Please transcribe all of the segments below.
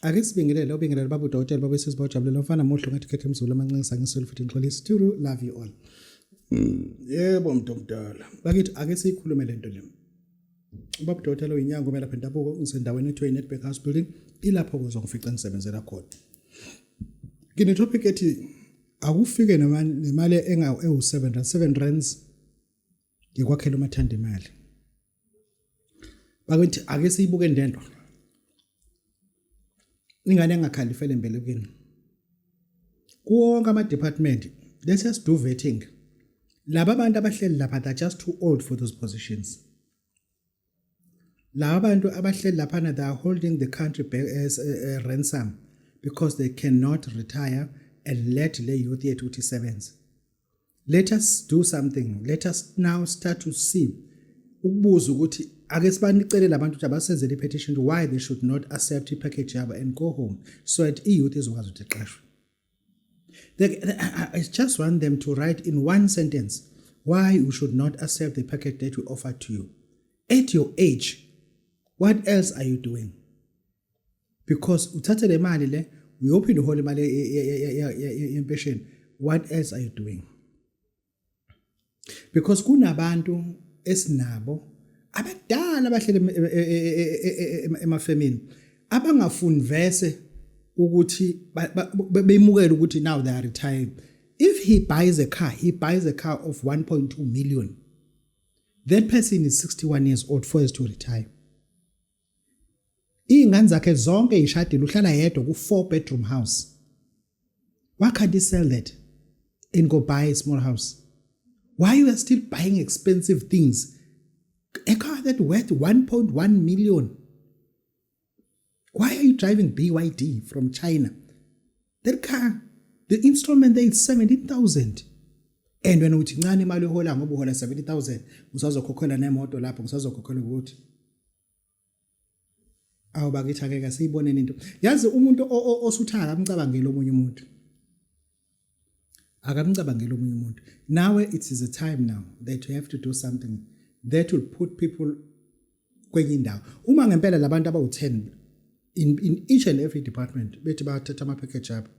Ake sibingelele ubingelele baba udokotela baba isizwe bawujabulela umfana muhle ngathi khethe mzulu amancinisa ngiswele futhi ngixolisa Turu love you all. Yebo mntu omdala. Bakithi ake siyikhulume lento le. Ubaba udokotela uyinyanga umelaphi ndabuko ngisendaweni ethiwa iNedbank House Building ilapho kuzongifica ngisebenzela khona. Ngine topic ethi akufike nemali enga ewu-7 rand 7 rands ngikwakhela umathanda imali. Bakithi ake siyibuke lento. Ingane engakhali ifele embelekweni. Kuwo wonke ama department let's just do vetting. Laba bantu abahleli lapha they're just too old for those positions. Laba bantu abahleli laphana they are holding the country back as a ransom because they cannot retire and let le youth yethu ukuthi isebenze. Let us do something. Let us now start to see ukubuza ukuthi ake sibanicele labantu ukuthi abasenzele i-petition why they should not accept i-package yabo and go home so that i-youth izokwazi ukuthi iqashwe. I just want them to write in one sentence why you should not accept the package that we offer to you. At your age, what else are you doing? Because uthathe le mali le uyophinde uhole imali yempesheni. What else are you doing? Because kunabantu esinabo abadala abahlele emafemini abangafuni vese ukuthi beyimukele ukuthi now they are retiring. If he buys a car, he buys a car of 1.2 million. That person is 61 years old, 4 years to retire. Iy'ngane zakhe zonke yishadile uhlala yedwa ku-4 bedroom house. Why can't he sell that and go buy a small house? Why you are still buying expensive things? A car that worth 1.1 million. Why are you driving BYD from China? That car, the installment there is 17,000. And when uthi ncane imali ohola ngoba uhola 70,000, usazokhokhela nemoto lapho, usazokhokhela ukuthi awu bakithi ake kasiyiboneni into. Yazi umuntu osutha akamcabangeli omunye umuntu. Akamcabangeli omunye umuntu. Nawe it is a time now that you have to do something that will put people kwenye indawo. Uma ngempela labantu abawu-10 in each and every department bethi bathatha ama package abo.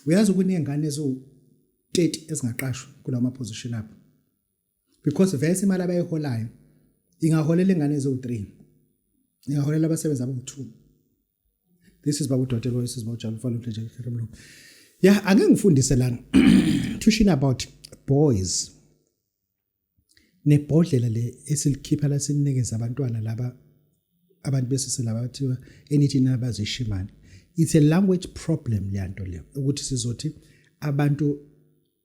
Uyazi kunezingane eziwu-30 ezingaqashwa kulama position abo. Because vese imali abayiholayo ingaholela ingane eziwu-3. Ingaholela abasebenzi abawu-2. This is Babu Dotelo, this is Babu Jabu Falo Mhleje Mlungu. Yeah, ake ngifundise lana. Tuition about boys. Nebhodlela le esilikhipha la sinikeza abantwana laba abantu besise laba bathiwa enithi nabazishimane. It's a language problem leyanto le ukuthi sizothi abantu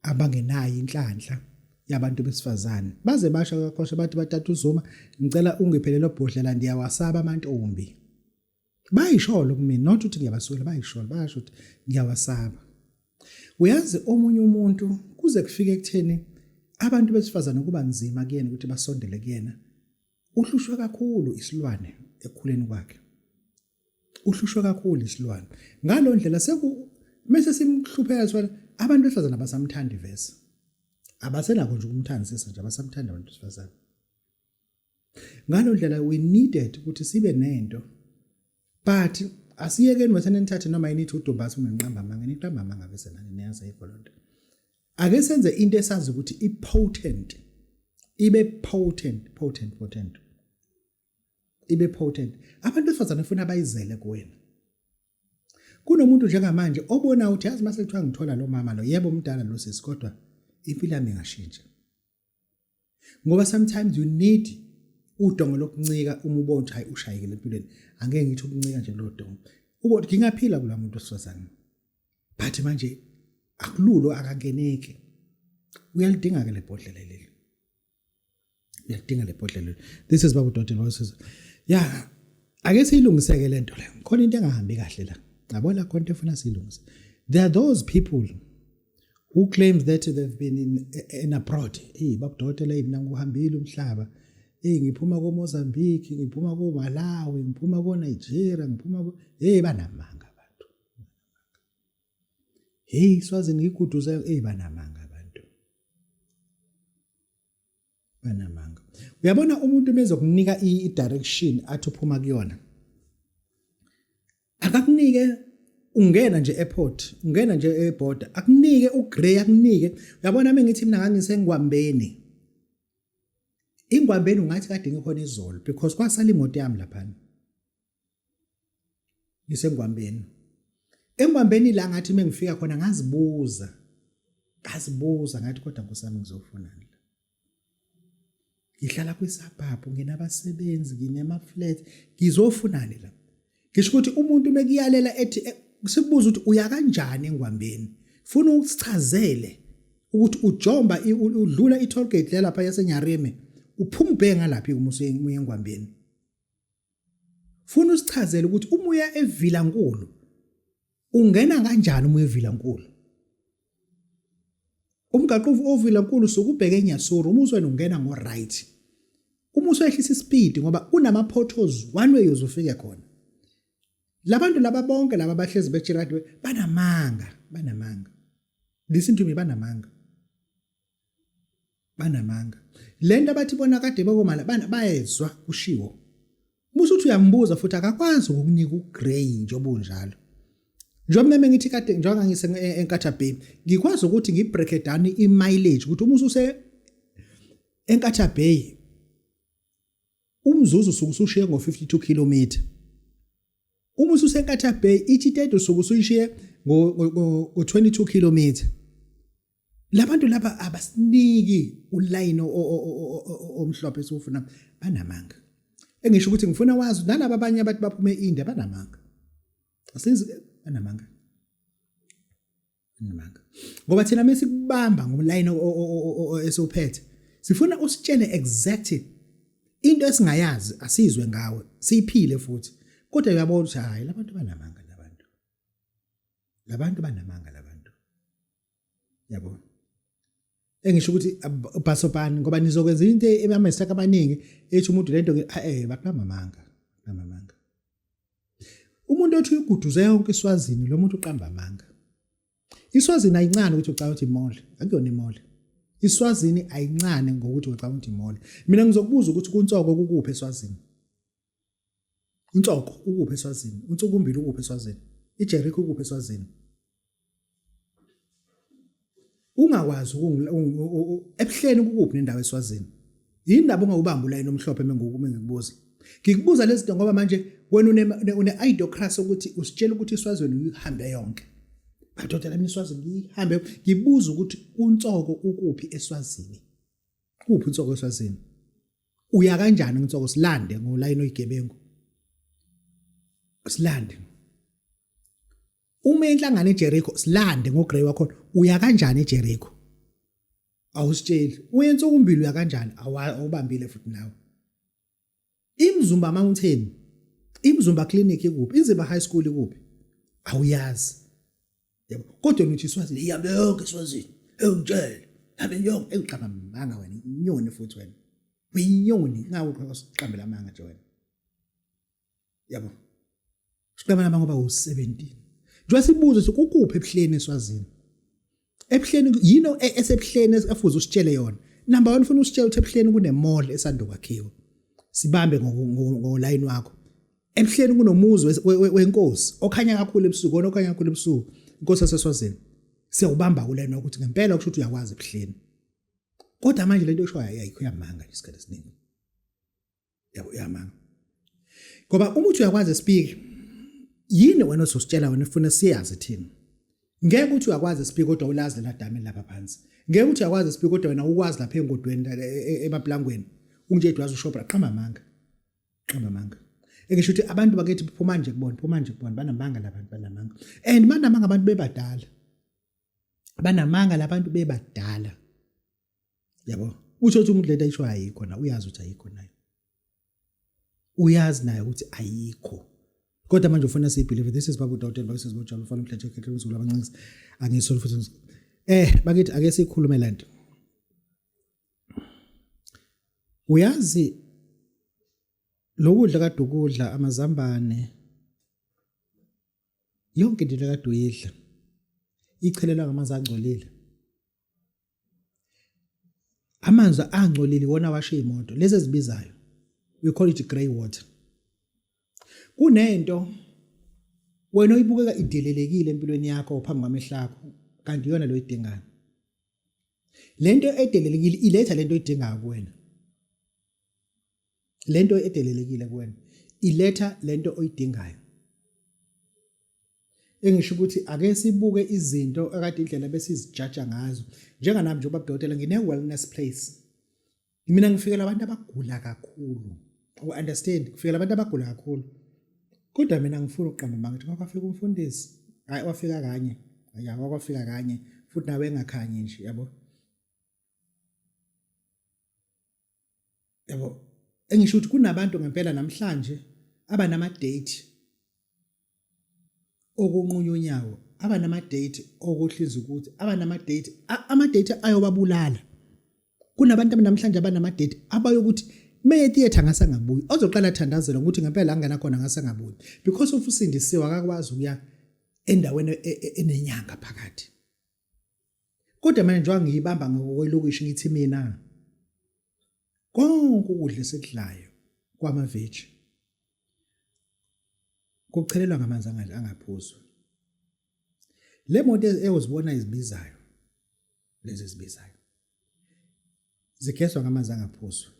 abangenayo inhlanhla yabantu besifazane baze basho kakhosha bathi batata uZuma ngicela ungiphe lelo bhodlela ndiyawasaba amantombi bayisholo kumina not ukuthi ngiyabasukela bayisholo bayasho ukuthi ngiyawasaba uyazi omunye umuntu kuze kufike ekutheni abantu besifazane kuba nzima kuyena ukuthi basondele kuyena uhlushwe kakhulu isilwane ekukhuleni kwakhe uhlushwe kakhulu isilwane ngalo ndlela seku mase simhlupheka isona abantu besifazane abasamthandi vese abasenakho nje ukumthandisisa nje abasamthandi abantu besifazane ngalo ndlela we needed ukuthi sibe nento but asiyekeni wethane nithathe noma yini ithi udumbasi ungenqamba amanga niqamba amanga bese nani niyazi ayikho lonto ake senze into esazi ukuthi i-potent ibe potent potent potent ibe potent abantu besifazane funa bayizele kuwena kunomuntu njengamanje obona ukuthi yazi mase kuthiwa ngithola lo mama lo yebo umdala lo sisi kodwa impilo yami ingashintsha ngoba sometimes you need udongo lokuncika uma ubona ukuthi hayi ushayekile empilweni angeke ngithi ukuncika nje lo dongo ubona ngingaphila kula muntu wesifazane but manje akululo akangeneki uyalidinga ke lebhodlela leli uyalidinga lebhodlela this is babu Dotty voices yeah ake siyilungiseke lento le khona into engahambi kahle la yabona khona into efuna siyilungise there are those people who claims that they've been in abroad hey babu Dotty le mina ngihambile umhlaba hey ngiphuma ko Mozambique ngiphuma ko Malawi ngiphuma ko Nigeria ngiphuma ko hey banamanga abantu hey Swazini ngiguduze hey banamanga abantu banamanga uyabona umuntu mezokunika i-direction athi uphuma kuyona Akunike ungena nje airport, ungena nje eborder, akunike ugrey, akunike. Uyabona mina ngithi mina ngangisengwambeni. Ingwambeni ungathi kade ngikhona izolo because kwasala imoto yami laphana. Ngisengwambeni. Engwambeni la ngathi mengifika khona ngazibuza. Ngazibuza ngathi kodwa Nkosi yami ngizofunani la. Ngihlala kwisabhabhu nginabasebenzi nginema-flat ngizofunani la ngisho ukuthi umuntu mekuyalela ethi eh, sikubuza ukuthi uya kanjani engwambeni funa usichazele ukuthi ujomba udlula i-toll gate lapha yasenyarime uphuma ubheke ngalaphi uma usuye engwambeni funa usichazele ukuthi uma uya evilankulu Ungena kanjani uma uyeVilankulu? Umgaqo oVilankulu usuke ubheke eNyasuru, uma uswena ungena ngo-right. Uma usuyehlisa ispeed ngoba kunama-potholes one way uze ufike khona. Labantu laba bonke laba bahlezi betshela kade banamanga, banamanga. Listen to me banamanga. Banamanga. Lento abathi bona kade bekomala bana bayezwa kushiwo. Musa uthi uyambuza futhi akakwazi ukukunika ugrey nje obunjalo. Njengoba mina ngithi kade njengoba ngise eNkatha Bay ngikwazi ukuthi ngibreak down i-mileage ukuthi uma ususe eNkatha Bay umzuzu usuke usushiye ngo-52 km. Uma ususeNkatha Bay iTitete usuke usuyishiye ngo-22 km. Labantu laba abasiniki ulayini omhlophe esiwufuna banamanga. Engisho ukuthi ngifuna wazi nalaba abanye abantu baphume eIndia banamanga. Asenzi banamanga. Banamanga. Ngoba thina mesikubamba ngolayini esiwuphethe sifuna usitshele exactly into esingayazi asizwe ngawe siyiphile futhi kodwa uyabona ukuthi hayi labantu banamanga labantu labantu banamanga labantu yabo engisho ukuthi bhasobhani ngoba nizokwenza into emamesaka amaningi ethi umuntu lento eh baqamba amanga qamba amanga umuntu othi uyiguduze yonke iswazini lo muntu uqamba amanga iswazini ayincane ukuthi ucabanga ukuthi imall akuyona imall iswazini ayincane ngokuthi ucabanga ukuthi imall mina ngizokubuza ukuthi kunsoko kukuphi eswazini Unsoko ukuphi eSwazini? Unsukumbili ukuphi eSwazini? IJericho ukuphi eSwazini? Ungakwazi ebuhleni kukuphi nendawo eSwazini? Yindaba ungawubamba ulayini omhlophe mengikubuza. Ngikubuza lezi zinto ngoba manje wena une une idocracy ukuthi usitshela ukuthi iSwazini uyihambe yonke. Madoda lami iSwazini ngiyihambe ngibuza ukuthi uNsoko ukuphi eSwazini? Kuphi uNsoko eSwazini? Uya kanjani uNsoko silande ngolayini oyigebengu? Silande. Uma enhlangano eJericho silande ngoGrey wakhona uya kanjani eJericho? Awusitsheli. Uye ensukumbili uya kanjani? Awubambile futhi nawe. Imzumba Mountain, Imzumba Clinic ikuphi? Inzimba High School ikuphi? Awuyazi. Yabo. Kodwa uthi iSwazini ihambe yonke iSwazini. Ewungitshele. Hambe yonke ewuqamba amanga wena. Inyoni futhi wena. Uyinyoni ngawe uqambela amanga nje wena. Yabo. Siqamba amanga ngoba u17. Njengoba sibuze ukuthi kukuphi ebuhleni eSwazini. Ebuhleni yini e, esebuhleni efuze usitshele yona. Number 1 ufuna usitshele ukuthi ebuhleni kune mall esanda kwakhiwa. Sibambe ngolayini wakho. Ebuhleni kunomuzi wenkosi okhanya kakhulu ebusuku, wona okhanya kakhulu ebusuku. Inkosi yaseSwazini. Siyawubamba kulayini wakho ukuthi ngempela kusho ukuthi uyakwazi ebuhleni. Kodwa manje lento eshoyo ayikho yamanga nje isikhathi esiningi. Yabo uyamanga. Ngoba uma uthi uyakwazi speak yini wena ozositshela wena ufuna siyazi thina. Ngeke uthi uyakwazi speak kodwa ulazi lela dami lapha phansi. Ngeke uthi uyakwazi speak kodwa wena ukwazi lapha engodweni e, e, emaplangweni. Ungitshela wazi ushopra qamba amanga. Qamba amanga. Engisho ukuthi abantu bakithi phuma nje kubona, phuma nje kubona banamanga labantu banamanga. And banamanga abantu bebadala. Banamanga labantu bebadala. Yabo. Usho ukuthi umuntu lento ayisho ayikho na uyazi ukuthi ayikho nayo. Uyazi naye ukuthi ayikho. Kodwa manje ufuna siyibelieve this is babu Dawudela babu sisi bojalo ufana umhlatshelo khethe umzulu abancinci angisoli futhi eh bakithi ake sikhulume lento. Uyazi lokudla kade ukudla amazambane yonke into kade uyidla ichelelwa ngamanzi angcolile. Amanzi angcolile iwona awasha iy'moto lezi ezibizayo we call it grey water. Kunento Wena oyibukeka idelelekile empilweni yakho phambi kwamehlo akho kanti iyona lo idingayo. Lento edelelekile iletha lento oyidingayo kuwena. Lento edelelekile kuwena iletha lento oyidingayo. Engisho ukuthi ake sibuke izinto akade indlela besizijaja ngazo. Njenganami nje ubabudokotela ngine wellness place. Mina ngifikela abantu abagula kakhulu. U understand? Kufikela abantu abagula kakhulu. Kodwa mina ngifuna ukuqamba amanga ngithi kwafika umfundisi. Hayi wafika kanye. Ya wakwafika kanye futhi nawe engakhanyi nje yabo. Yabo. Engisho ukuthi kunabantu ngempela namhlanje abanama date okunqunywa unyawo, abanama-date okuhlinza ukuthi, abanama-date, ama-date ayobabulala. Kunabantu namhlanje abanama-date abayokuthi meye theatre ngase angabuyi. Ozoqala athandazela ukuthi ngempela angena khona ngase angabuyi. Because of usindisiwe akakwazi ukuya endaweni e, e, enenyanga phakathi. Kodwa mina njengoba ngiyibamba ngokwelokishi ngithi mina konke ukudla esikudlayo kwamaveji kuchelelwa ngamanzi angaphuzwa. Le moto ewuzibona izibizayo lezi ezibizayo zigezwa ngamanzi angaphuzwa.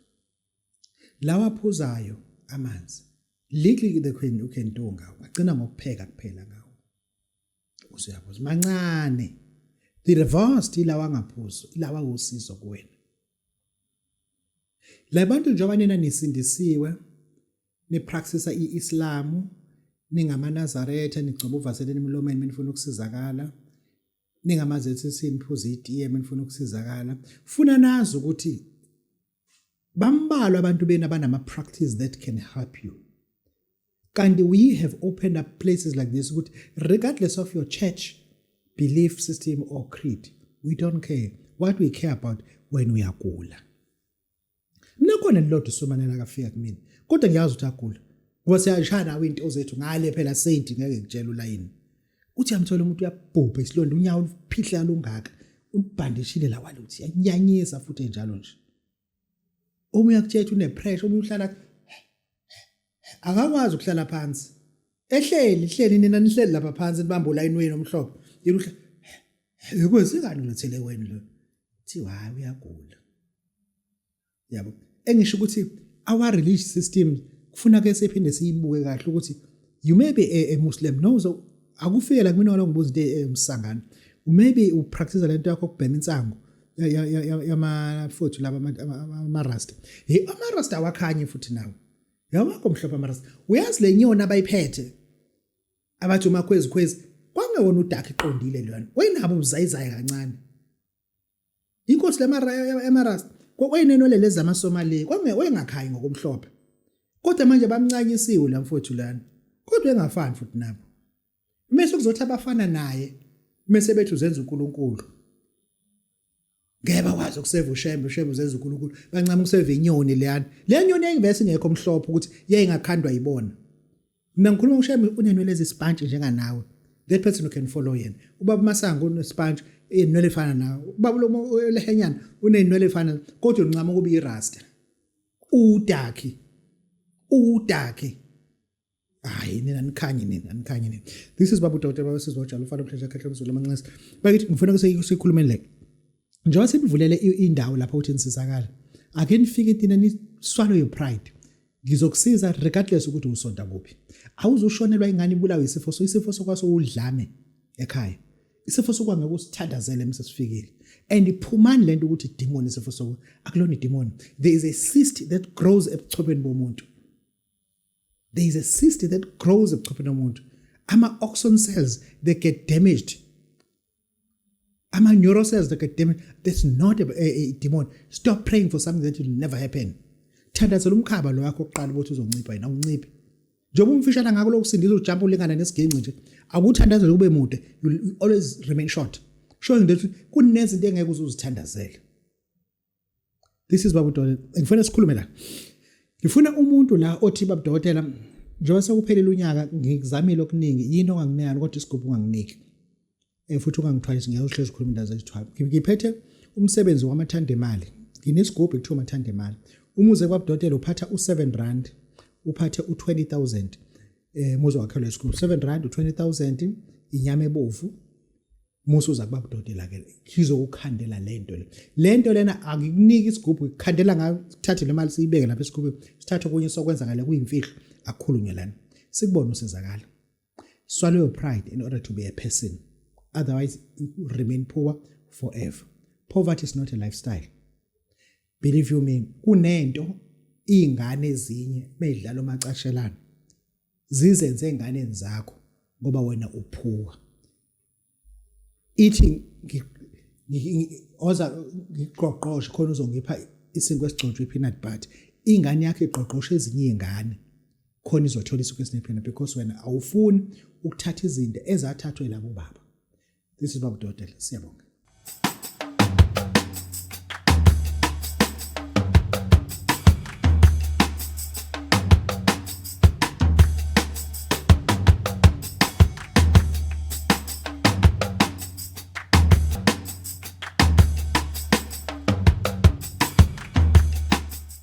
Lawa aphuzayo amanzi little the queen you can do ngawo agcina ngokupheka kuphela ngawo. Usuyaphuza mancane. The reversed ilawa angaphuzwa ilawa usizo kuwena. Labantu njengoba nina nisindisiwe nipractice iIslam ningamaNazaretha nigcoba uvaselini emlomeni menifuna ukusizakala ningamaZCC niphuza itiye menifuna ukusizakala funa nazi ukuthi bambalwa abantu benu abanama practice that can help you kanti we have opened up places like this ukuthi regardless of your church belief system or creed we don't care what we care about when uyagula Mina khona lilodwa isomanela akafika kumina. Kodwa ngiyazi ukuthi agula. Ngoba siyashaya nawe into zethu ngale phela saint ngeke ngitshela ulayini. Uthi yamthola umuntu uyabhubha isilonda unyawo luphihla lungaka. Ulibhandishile la waluthi yanyanyisa futhi enjalo nje. Uma uyakutshela une pressure uma uhlala akakwazi ukuhlala phansi. Ehleli hleli nina nihleli lapha phansi nibamba ulayini wenu omhlophe. Yena uhla Kwenzekani ulethele wena lo? Thiwa hayi uyagula. Yabo. Engisho ukuthi our religious system kufuna ke siphinde siyibuke kahle ukuthi you may be a, a Muslim no so akufike la kumina ngibuza into emsangano. You may be u practice lento yakho ukubhema insangu yamafuthu laba ama rasta. Hey ama rasta awakhanyi futhi nawo. Yawakho mhlophe ama rasta. Uyazi le nyoni abayiphethe abathi umakhwezi khwezi kwangewona udakhe iqondile lona wayinabo ubuzayizayi kancane inkosi lemarasta kwayinenwele lezi zamaSomalia kwange wayengakhayi ngokumhlophe kodwa manje bamncanyisiwe la mfowethu lana kodwa engafani futhi nabo mese kuzothi abafana naye mese bethu uzenza uNkulunkulu ngeke bakwazi ukuseva ushembe ushembe uzenza uNkulunkulu bancama ukuseva inyoni leyana le nyoni yayivese ingekho mhlophe ukuthi yayingakhandwa yibona mina ngikhuluma ushembe unenwele ezisipantshi njenganawe that person who can follow yena ubaba umasango unesipantshi inwele efana nawe ubaba lo lehenyana unenwele efana kodwa uncama ukuba irasta udakhi udakhi hayi nina nikhanye nina nikhanye nina this is babu dokotela baba sizwa jalo ufana umhlanje khehla umzulu amanxesa bakithi ngifuna ukuthi sikhulume le njengoba sinivulele indawo lapho ukuthi nisizakala ake nifike thina ni swallow your pride ngizokusiza regardless ukuthi usonta kuphi awuzushonelwa ingane ibulawe isifo so isifo sokwaso udlame ekhaya isifo sokwa ngeke usithandazele mse sifikile and phumani lento ukuthi demon isifo sokwa akulona idemon there is a cyst that grows ebuchopheni bomuntu There is a cyst that grows ebuchopheni bomuntu. Ama-oxon cells, they get damaged. Ama-neural cells, they get damaged. That's not a, a, a demon. Stop praying for something that will never happen. Thandazela umkhaba lo wakho oqala ukuthi uzoncipha yena unciphe. Njengoba umfishana ngako lokusindisa ujump ulingana nesiginci nje. Akuthandazele ube mude, you always remain short. Showing that kunezinto engeke uzuzithandazele. This is Babu Dokotela. Ngifuna sikhulume la. Ngifuna umuntu la othi Babu Dokotela njengoba sekuphelile unyaka ngikuzamile okuningi yini onganginika kodwa isigubhu unganginiki. Eh futhi ungangithwalisi ngeke uhlezi ukhuluma indaba zezithwalo. Ngiphethe umsebenzi wamathanda emali. Nginesigubhu ekuthiwa amathanda emali. Umuze kwaBudokotela uphatha u7 rand uphathe u20000. Eh muzo wakhelwa isigubhu 7 rand 20000 inyama ebovu. Musa uza kuba budodela ke ngizokukhandela lento le. Lento lena angikuniki isigubhu ngikukhandela ngayo sithathe le mali siyibeke lapha esigubhini sithathe okunye sokwenza ngale kuyimfihlo akukhulunywe lana. Sikubone usizakala. Swallow your pride in order to be a person. Otherwise you remain poor forever. Poverty is not a lifestyle. Believe you me, kunento izingane ezinye bedlala omacashelana zizenze enganeni zakho ngoba wena uphuwa. Ithi oza ngiqoqoshe khona uzongipha isinkwa esigcotshwe peanut butter. Ingane yakho iqoqoshe ezinye izingane khona izothola isinkwa esinepeanut because wena awufuni ukuthatha izinto ezathathwe labo baba. This is Baba Dodela. Siyabonga.